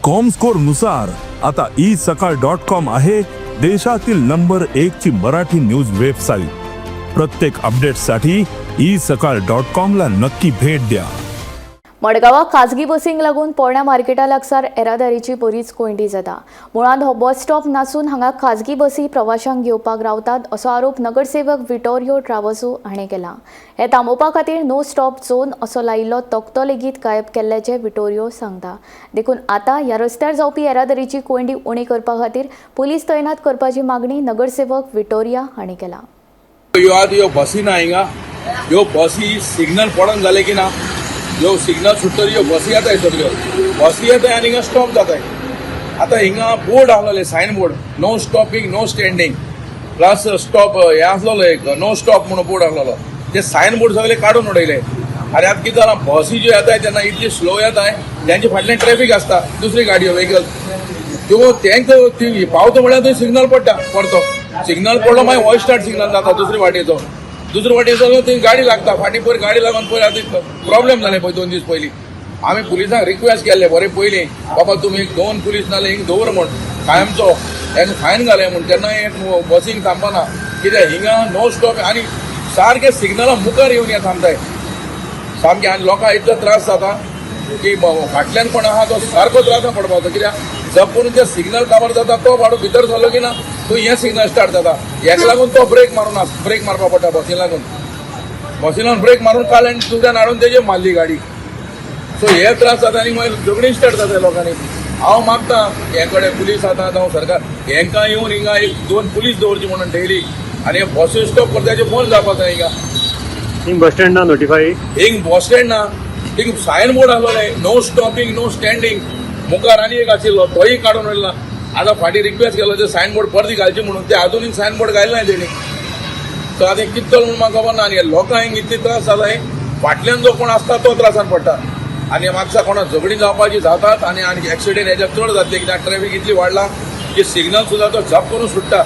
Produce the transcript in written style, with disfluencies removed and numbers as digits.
Comscore नुसार आता E सकाळ डॉट कॉम आहे देशातील नंबर एक ची मराठी न्यूज वेबसाईट. प्रत्येक अपडेटसाठी ई सकाळ डॉट कॉम ला नक्की भेट द्या. मडगांवां खाजगी बसींक लागून पोरण्या मार्केटा लागसार येरादारीची बरीच कोंयडी जाता. मुळांत हो बस स्टॉप नासून हांगा खाजगी बसी प्रवाशांक घेवपाक रावतात, असो आरोप नगरसेवक विटोरियो ट्रावसो हाणें केला. हे थांबोवपा खातीर नो स्टॉप झोन असो लायिल्लो तकटो लेगीत गायब केल्ल्याचें विटोरियो सांगता. देखून आतां ह्या रस्त्यार जावपी येरादारीची कोंयडी उणी करपा खातीर पुलीस तैनात करपाची मागणी नगरसेवक विटोरिया हांणी केला. ह्यो आतां ह्यो बसी ना हिंगा. ह्यो बसी सिग्नल पडोन जाले की ना, ह्यो सिग्नल सुट्टरी ह्यो बसी येताय. सगळ्यो बसी येताय आनी हिंगा स्टॉप जाताय. आतां हिंगा board आहलोले, sign board, no stopping, no standing, plus stop हे आसलेलो एक नो स्टॉप म्हणून बोर्ड आहलोलो. ते सायन बोर्ड सगळे काडून उडयले. आनी आतां कितें जालां, बसी ज्यो येताय तेन्ना इतली स्लो येताय, तेंच्या फाटल्यान ट्रॅफीक आसता, दुसरी गाडयो, व्हेकल त्यो. तेंका ती पावता म्हळ्यार थंय सिग्नल पडटा. परतो सिग्नल पडलो, मागीर हो स्टार्ट सिग्नल जाता दुसरी वाटेचो. दुसरी वाटेचो थंय गाडी लागता फाटीं. पयर गाडी लागून पयर आतां प्रॉब्लेम जाले पळय 2 दीस पयलीं. आमी पुलिसांक रिक्वेस्ट केल्ले बरे पयलीं, बाबा तुमी दोन पुलीस नाल्यार हिंग दवर म्हूण कायमचो, हेका फायन घाले म्हूण. तेन्ना एक बसींक थांबना. कित्याक हिंगा नो स्टॉप आनी सारके सिग्नला मुखार येवन हे थांबताय सामके. आनी लोकांक इतलो त्रास जाता की फाटल्यान कोण आहा तो सारको त्रासान पडपाचो. कित्याक जप करून ते सिग्नल काबार जाता, तो बाडू भितर सरलो की ना, तूं हें सिग्नल स्टार्ट जाता. हेका लागून तो ब्रेक मारून ब्रेक मारपा पडटा बसी लागून. बसी लागून ब्रेक मारून काडले आनी तुज्यान हाडून तेजेर मारली गाडी. सो हे त्रास जाता आनी मागीर झगडीं स्टार्ट जाता लोकांनी. हांव मागता हे कडेन, पुलीस आतां जावं सरकार, हेंकां येवन हिंगा एक दोन पुलीस दवरची म्हणून डेली आनी हे बसी स्टॉप करता बंद जावपाक जाय हिंगा. हिंग बस स्टँड ना नोटिफाय? हिंग बस स्टँड ना. हिंग सायन बोर्ड आसलोले, नो स्टॉपिंग, नो स्टँडिंग. मुखार आनी एक आशिल्लो, तोय काडून उडयला. आतां फाटीं रिक्वेस्ट केलो ते सायन बोर्ड परती घालची म्हणून, ते अजूनय सायन बोर्ड घायले ना तेणी. सो आतां कितें जालें म्हणून म्हाका खबर ना. आनी लोकांक हिंग इतले त्रास जाता, फाटल्यान जो कोण आसता तो त्रासान पडटा. आनी म्हाका कोणा झगडीं जावपाची जातात आनी आनी एक्सिडेंट हेज्यात चड जातले, कित्याक ट्रॅफिक इतली वाडला की सिग्नल सुद्दां तो झप करून सुट्टा.